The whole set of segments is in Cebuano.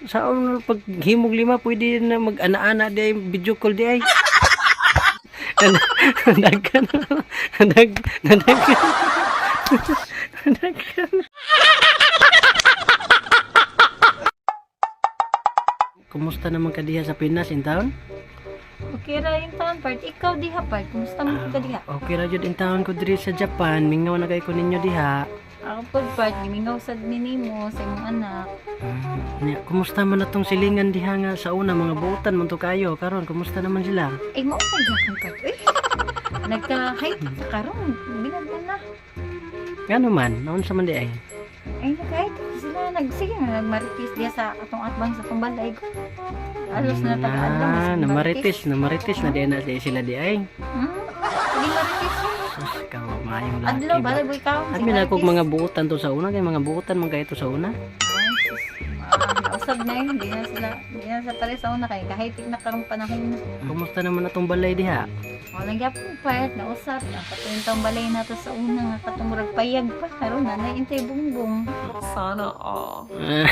Sa pag himog lima, pwede na mag-ana-ana di ay, video call di ay. Daghan. Dag daghan. Daghan. Kumusta naman ka diha sa Pinas in town? Okay ra yung taon part. Ikaw diha part. Kumusta mo ka diha? Okay ra jud in town ko diri sa Japan. Mingaw na kay ko ninyo diha. Ako pod part, gimingaw sad ni nimo sa imong anak. Nya, kumusta man atong silingan diha nga sa una mga buutan man to kayo karon, kumusta naman sila? Ay, mao pa gyapon part. Uy. Nagka-height sa karon. Binagdan na. Ngano man, naunsa man di ay? Ay, nagka-height sila. Nagsige na nagmarites diha sa atong atbang sa atong balay ko. Alos na taga-adlaw. Ah, namarites, namarites na di na sila di ay. Sige, marites. Sus, ikaw maayong laki. Adlaw, ba? balay boy ka. Admi na kog mga buutan to sa una kay mga buutan man kay to sa una. Usab na yun, hindi na sila, hindi na sa pare sa una kay kahit na karong panahon na. Kumusta naman atong balay diha? Wala gyapon part na usab ang katong taong balay nato sa una nga katong murag payag pa karon na naintay bungbong. Sana all. Ah,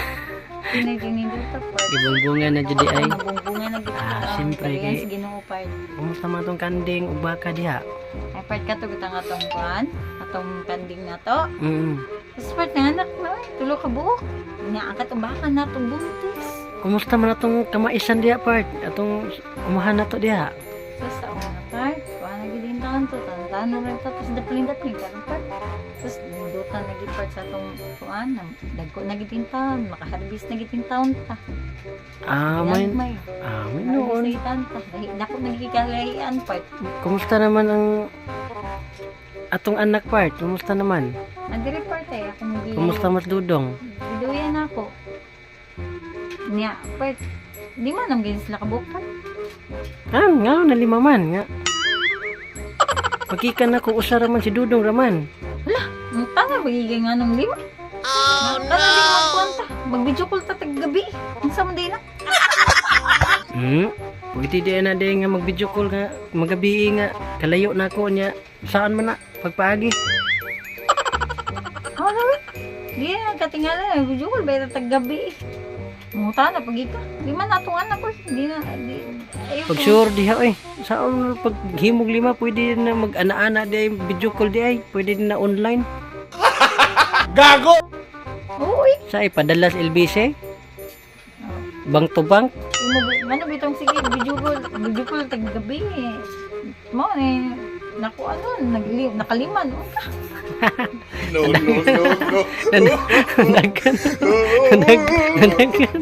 Pinay gininduta part. gibungbungan na jud di ay. Nabungbungan na gid. Ah, siyempre, kay- sa Ginoo part. Kumusta man atong kanding ug baka diha? Ay part kato gitang atong kuan, atong kanding nato. Tapos part na anak na, ay, tulo ka buok. Nya ang katong baka nato buntis. Kumusta man atong kamaisan diha part? Atong umahan nato diha. So sa una part, kuha na gid yung taon to, tantan rin to, tapos daplin-daplin karon part. Tapos nindutan na gid part sa atong kuan, dagko na gid yung taon, makaharbis na gid yung taon ta. Ah, may May, ah, may noon. noon. Na gid taon ta. Dahi, dako na gid kalahian part. Kumusta naman ang atong anak part? Kumusta naman? Andiri part ay akong gi. Kumusta mas dudong? Giduyan na ako. Nya, part. Di man ang gid sila kabuok part. Ah, nga na lima man nga. Pagkikan na ko usa raman si Dudong raman. Ang tanga bagigay nga nung lima. Oh, no. Tanga di magkuan ta. Mag-video call ta tag gabi. Unsa man day na? Pwede di na di nga mag-video call nga magabi nga kalayo na ako niya. Saan man na pagpaagi. Oh, no. Di na katingala, video call ba tag gabi. Muta na pag ika. Di man atong anak ko. Di na di ayaw Pag sure diha oy. Saan pag himog lima pwede na mag-ana-ana di ay video call di ay pwede na online. Oo, eh. Sa ipadala sa LBC. Bank to bank. Imo ano bitong sige video call tag gabi. Mo ni naku ano nagli nakalima no. No, no, no, no. Daghan. Daghan. Daghan.